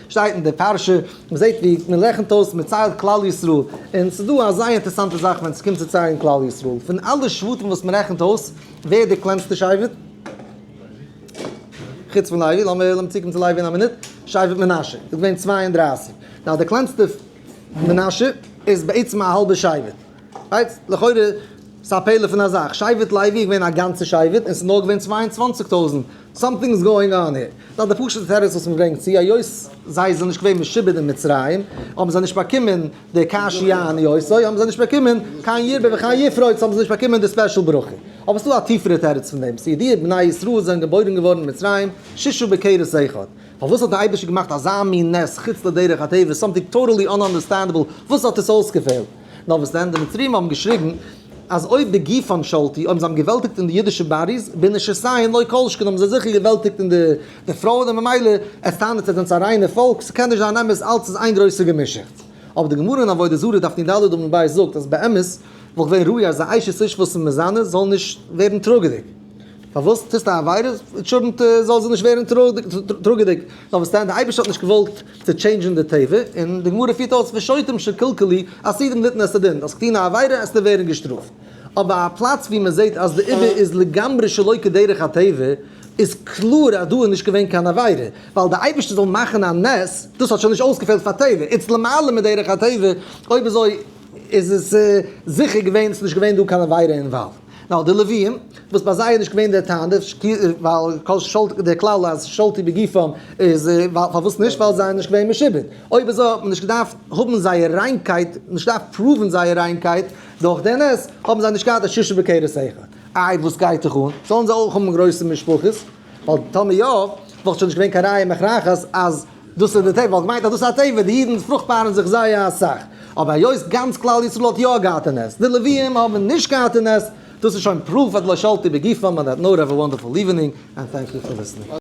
שטייט אין די פרשה, מען זעט ווי מען רעכנט אויס, מען ציילט כלל ישראל, און ס'איז דא א זייער אינטערעסאנטע זאך ווען ס'קומט צו ציילן כלל ישראל, פון אלע שבטים וואס מען רעכנט אויס, ווער איז די קלענסטע שבט? חוץ פון לוי, לאמיר לאמיר צוקומען צו לוי אין א מינוט, שבט מנשה, איז געווען 32, now די קלענסטע מנשה איז בעצם א האלבע שבט, right? לכאורה ס'איז א פלא פון א זאך, שבט לוי איז געווען א גאנצע שבט און ס'איז נאר געווען 22,000, something is going on here. נאר די פשוט'ע תירוץ וואס מ'ברענגט צו, היות זיי זענען נישט געווען משועבד אין מצרים, האבן זיי נישט באקומען די קשיא און יוסי, האבן זיי נישט באקומען קיין ירבה וכן יפרוץ, האבן זיי נישט באקומען די special ברכה. אבער ס'דא א טיפערע תירוץ פון דעם, ס'איז ידוע בני ישראל זענען געבוירן געווארן אין מצרים, ששה בכרס אחד. פארוואס האט די אייבערשטער געמאכט אזא מין נס חוץ לדרך הטבע, something totally ununderstandable, וואס האט עס אויסגעפעלט? נאר וואס דען, די מצרים האבן געשריגן אז אויב בגופן שלטו, אויב זיי האבן געוועלטיגט אין די אידישע bodies, בנשותיהן לא כל שכן האבן זיי זיכער געוועלטיגט אין די פרויען און ממילא עס טענה'ט זיי זענען א ריינע פאלק, ס'קען נישט זיין אמת, אלץ איז איין גרויסע געמישעכטס. אבער די גמרא אין עבודה זרה דף נ ד עמוד ב' זאגט אז באמת וואלט געווען ראוי אז א אשת איש וואס איז מזנה זאל נישט ווערן טראגעדיג. פארוואס טוסטו א עבירה? טשולענט זאל זי נישט ווערן טראגעדיג. נאר וואס דען, די אייבערשטער האט נישט געוואלט צו change ן די טבע, און די גמרא פירט אויס ושוטים שקלקלו עתידים ליתן את הדין, האסט געטון א עבירה עסטו ווערן געשטראפט. אבער א פלאץ ווי מען זעט אז די עיבור איז לגמרי שלא כדרך הטבע, איז קלאר אז דא איז נישט געווען קיין עבירה, ווייל די אייבערשטער זאל מאכן א נס, דאס האט שוין נישט אויסגעפעלט פאר טבע, איצט למעלה מדרך הטבע, אויב אזוי איז עס זיכער געווען, ס'איז נישט געווען דא קיין עבירה involved. נאר די לוויים, וואס ביי זיי איז נישט געווען דער טענה, ווייל כל שלט, דער כלל אז שלטו בגופם איז, פארוואס נישט? ווייל זיי זענען נישט געווען משועבד. אויב אזוי האט מען נישט געדארפט האבן זייער ריינקייט, נישט געדארפט prove ן זייער ריינקייט דורך די נס, האבן זיי נישט געהאט א ששה בכרס אחד. איי וואס גייט דיך אן? זאלן זיי אויך האבן גרויסע משפחות? ווייל טאמער יא, וואלט שוין נישט געווען קיין ראיה מוכרחת אז דאס איז די טבע, וואלט געמיינט אז דאס איז א טבע, די אידן פרוכטבארן זיך זייער אסאך. אבער היות גאנץ כלל ישראל האט יא געהאט א נס, די לוויים האבן נישט געהאט א נס, דאס איז שוין proof אז לא שלטו בגופם, on that note have a wonderful evening and thank you for listening.